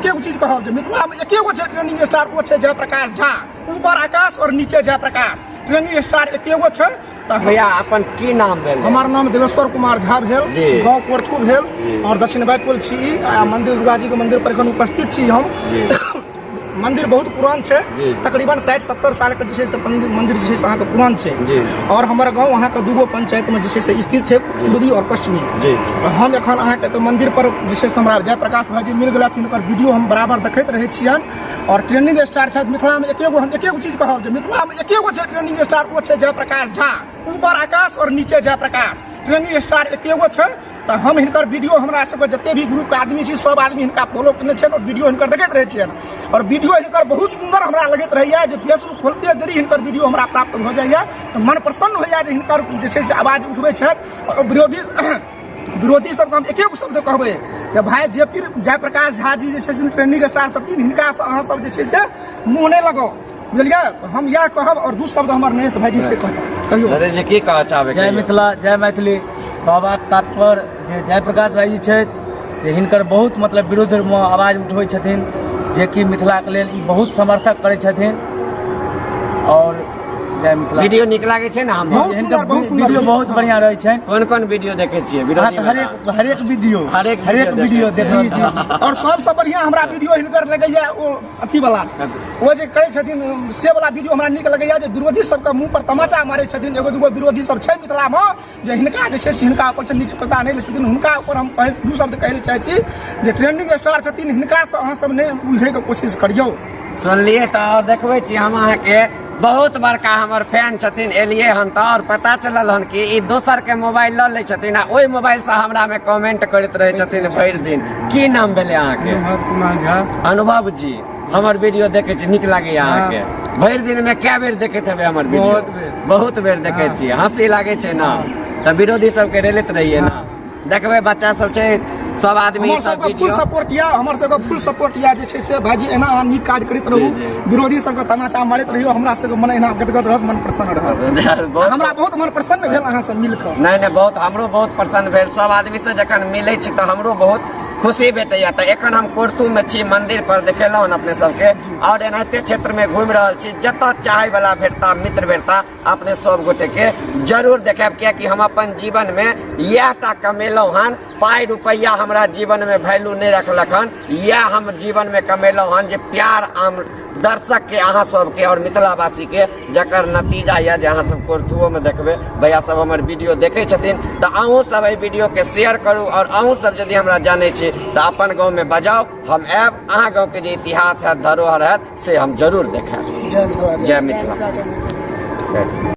एके गो चीज कहब जे मिथिलामे एके गो छै ट्रेंडिंग स्टार, ओ छै जयप्रकाश झा। ऊपर आकाश और नीचे जयप्रकाश, ट्रेंडिंग स्टार एके गो छै। तऽ भैया अपन की नाम भेल? हमर नाम देवेश्वर कुमार झा भेल, गाँव कोरथू भेल और दक्षिण बैतूल छी। आ मंदिर दुर्गा जी के मंदिर पर एखन उपस्थित छी हम। मंदिर बहुत पुरान छै, तकरीबन 60-70 साल के जे छै से मंदिर जे छै से अहाँके पुरान छै। और हमर गाँव अहाँके दूगो पंचायत में जे छै से स्थित छै, पूर्वी और पश्चिमी। तऽ हम एखन अहाँके तऽ मंदिर पर जे छै से हमरा जयप्रकाश भाईजी मिल गेलथि। हिनकर वीडियो हम बराबर देखैत रहै छियनि और ट्रेंडिंग स्टार छथि मिथिलामे एके गो। हम एके गो चीज कहब जे मिथिलामे एके गो छै ट्रेंडिंग स्टार, ओ छै जयप्रकाश झा। ऊपर आकाश और नीचे जयप्रकाश, ट्रेंडिंग स्टार एके गो छै। तऽ हम हिनकर वीडियो, हमरा सबके जते भी ग्रुपके आदमी छी, सब आदमी हिनका फॉलो केने छियनि और वीडियो हिनकर देखैत रहै छियनि। और वीडियो हिनकर बहुत सुन्दर हमरा लगैत रहैया जे फेसबुक खोलते देरी हिनकर वीडियो हमरा प्राप्त भऽ जाइया, तऽ मन प्रसन्न होइया जे हिनकर जे छै से आवाज उठबै छथि। और विरोधी सबके हम एके गो शब्द कहबै जे भाई जे पी जयप्रकाश झा जी जे छै से ट्रेंडिंग स्टार छथिन, हिनकासँ अहाँ सब जे छै से मुँह नहि लगाउ, बुझलियै? तऽ हम इएह कहब और दू शब्द हमर नरेश भाईजी से कहता, कहियौ। नरेश जी, की कहऽ चाहबै? जय कहियौ। मिथिला, जय मैथिली। कहबाक तात्पर्य जे जयप्रकाश भाईजी छथि जे हिनकर बहुत मतलब विरुद्धमे आवाज उठबै छथिन, जेकि मिथिलाके लेल ई बहुत समर्थक करै छथिन। और जय मिथिला। वीडियो नीक लागै छै ने हमर? बहुत हिनकर सुंदर, बहुत सुंदर। वीडियो बहुत बढ़िया रहै छनि। कोन कोन वीडियो देखै छियै विरोधी अहाँके वला? हरेक वीडियो, हरेक हरेक वीडियो वीडियो देखै देखै जी जी। और सबसँ बढ़िया हमरा वीडियो हिनकर लगैया ओ अथी वाला, ओ जे करै छथिन से वाला वीडियो हमरा नीक लगैया, जे विरोधी सबके मुंह पर तमाचा मारै छथिन। एगो दूगो विरोधी सब छै मिथिलामे जे हिनका जे छै से हिनका ऊपर से निष्प्रता नहि लै छथिन। हुनका ऊपर हम कहै दू शब्द कहै लए चाहै छी जे ट्रेंडिंग स्टार छथिन, हिनकासँ अहाँ सब नहि उलझैके कोशिश करियौ। सुनलियै तऽ? और देखबै छी हम अहाँके, बहुत बड़का हमर फैन छथिन। एलियै हन तऽ और पता चलल हन कि ई दोसर के मोबाइल लऽ लै छथिन आ ओहि मोबाइल से हमरा में कमेंट करैत रहै छथिन भरि दिन। की नाम भेलै अहाँके? अनुभव कुमार झा। अनुभव जी, हमर वीडियो देखै छी? नीक लागैया अहाँके? भरि दिन में कए बेर देखैत हेबै हमर वीडियो? बहुत बेर। बहुत बेर देखै छियै। हँसी लागै छै ने? तऽ विरोधी सबके रेलैत रहियै ने? देखबै बच्चा सब छै, सब आदमी हमर सब सबके फुल वीडियो सपोर्ट यऽ, हमर सबके फुल सपोर्ट यऽ जे छै से भाईजी, एना अहाँ नीक काज करैत रहू, जी, जी। विरोधी सबके तमाचा मारैत रहियौ। हमरा सबके मन एना गदगद रहत, मन प्रसन्न रहत। बहुत हमरा बहुत मन प्रसन्न भेल अहाँ सब मिल कऽ। नहि नहि, बहुत हमरो बहुत प्रसन्न भेल। सब आदमी से जखन मिलै छी तऽ हमरो बहुत खुशी भेटैया। तऽ एखन हम कोरतूमे छी, मंदिर पर देखेलहुँ हन अपने सबके, और एनाहिते क्षेत्रमे घुमि रहल छी। जतऽ चाहे वाला भेटता, मित्र भेटता, अपने सब गोटे के जरूर देखायब, कियाकि हम अपन जीवन में इएह टा कमेलहुँ हन। पाइ रुपैआ हमरा जीवन में वैल्यू नहीं रखलक हन। इएह हम जीवन में कमेलहुँ हन जे प्यार आम दर्शक के, अहाँ सबके और मिथिलावासी के, जकर नतीजा यऽ जे अहाँ सब कोरथुओ में देखबै भैया सब हमर वीडियो देखै छथिन। तऽ अहूँ सब एहि वीडियो के शेयर करू और अहूँ सब यदि हमरा जानै छी तऽ अपन गाँव में बजाउ, हम आयब। अहाँ गाँव के जे इतिहास हैत, धरोहर हैत, से हम जरूर देखायब। जय मिथिला। जय मिथिला।